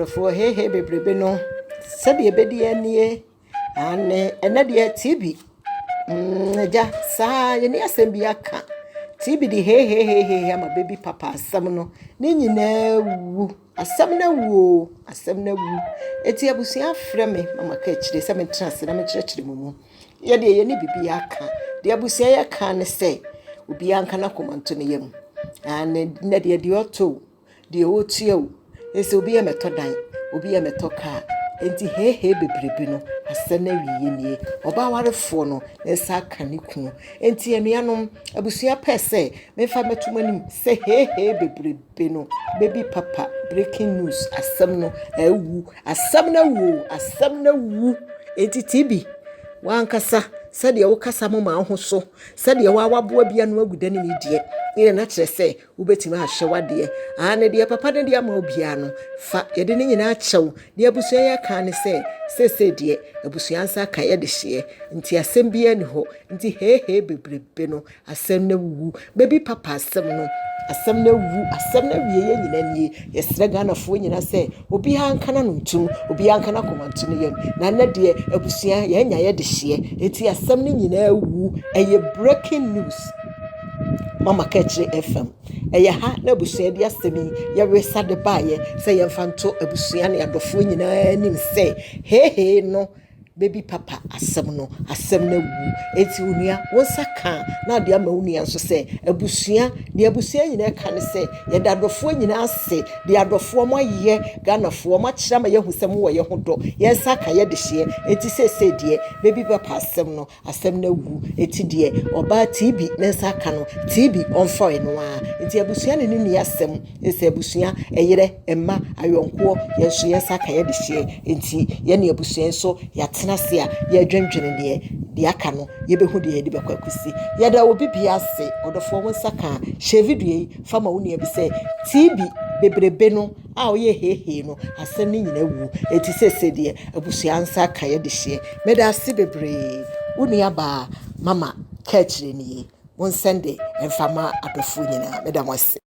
Adɔfoɔ heihei bebrebe no, sɛdeɛ ɛbɛdi ara nie. Aane, ɛnnɛ deɛ TB, agya, saa yɛnni asɛm bi aka. TB de heiheiheihei ama baby papa asɛm no, ne nyinaa awu. Asɛm no awu o, asɛm no awu. Enti abusua afrɛ me ma maka akyire sɛ mentena ase na menkyerɛkyerɛ mo mu. Yɛdeɛ yɛnni biribiara ka. Deɛ abusua yɛka ne sɛ, obiara nka n'akoma nto ne yam. Aane, nnɛ deɛ deɛ ɔtɔ o, deɛ ɔretua o, ɛsɛ obi mmɛtɔ dan, obi mmɛtɔ kaa. Enti heihei bebrebe no, asɛm no awieeɛ nie. Ɔbaa warefoɔ no, ne nsa aka ne kunu. Enti anuanom, abusua pɛɛ sɛ memfa mmɛto mo anim sɛ heihei bebrebe no, baby papa, breaking news, asɛm no awu. Asɛm no awu o, asɛm no awu. Enti TB, w'ankasa sɛdeɛ wokasa moma wo ho so, sɛdeɛ woawaboa bi ano agu da no ni deɛ, ne na kyerɛ sɛ wobɛtumi ahwɛ w'adeɛ. Aane, deɛ papa no de ama wo biara no, fa yɛde ne nyinaa kyɛ wo. Deɛ abusua yi aka ne sɛ, seesei deɛ, abusua nsa aka yɛde hyeɛ. Nti asɛm biara nni hɔ. Nti heihei bebrebe no, asɛm no awu. Baby papa asɛm no, asɛm no awu. Asɛm no awieeɛ nyinaa nie. Yɛsrɛ Ghanafoɔ nyinaa sɛ, obiara nka n'ano ntom, obiara nka n'akoma nto ne yam. Na nnɛ deɛ, abusua, yɛanya yɛde hyeɛ. Nti asɛm no nyinaa awu. Ɛyɛ breaking news. Mama Kaakyire FM. Ɛyɛ ha na abusua de asɛm yi yɛresa de baeɛ sɛ yɛmfa nto abusua ne adɔfoɔ nyinaa anim sɛ heihei no baby papa asɛm no, asɛm no awu. Enti onua, wo nsa ka na ade ama wo nua nso sɛ abusua, deɛ abusua nyinaa ka ne sɛ yɛda adɔfoɔ nyinaa ase, deɛ adɔfoɔ mo ayɛ, Ghanafoɔ mo akyerɛ ama yɛahu sɛ mowɔ yɛn ho dɔ. Yɛn nsa aka yɛde hyeɛ. Enti seesei deɛ baby papa asɛm no, asɛm no awu. Enti deɛ ɔbaa TB ne nsa aka no, TB ɔmfa ɛno ara. Nti abusua ne ne nni asɛm. Sɛ abusua, ɛyerɛ, mma, ayɔnkoɔ, yɛn nso yɛn nsa aka yɛde hyeɛ. Nti yɛne abusua nso yɛatena ase a yɛredwendwene deɛ deɛ aka no yɛbɛhu deɛ yɛde bɛkɔ akɔsi. Yɛda obi bia ase, ɔdɔfoɔ wo nsa ka a, hyɛ video yi fa ma wo nua bi sɛ TB bebrebe no a ɔyɛ heihei no, asɛm no nyinaa awu. Enti seesei deɛ abusua nsa aka yɛde hyeɛ. Meda ase bebree. Wo nua baa Mama Kaakyire nie. Monsɛnde mfa ma adɔfoɔ nyinaa. Meda mo ase.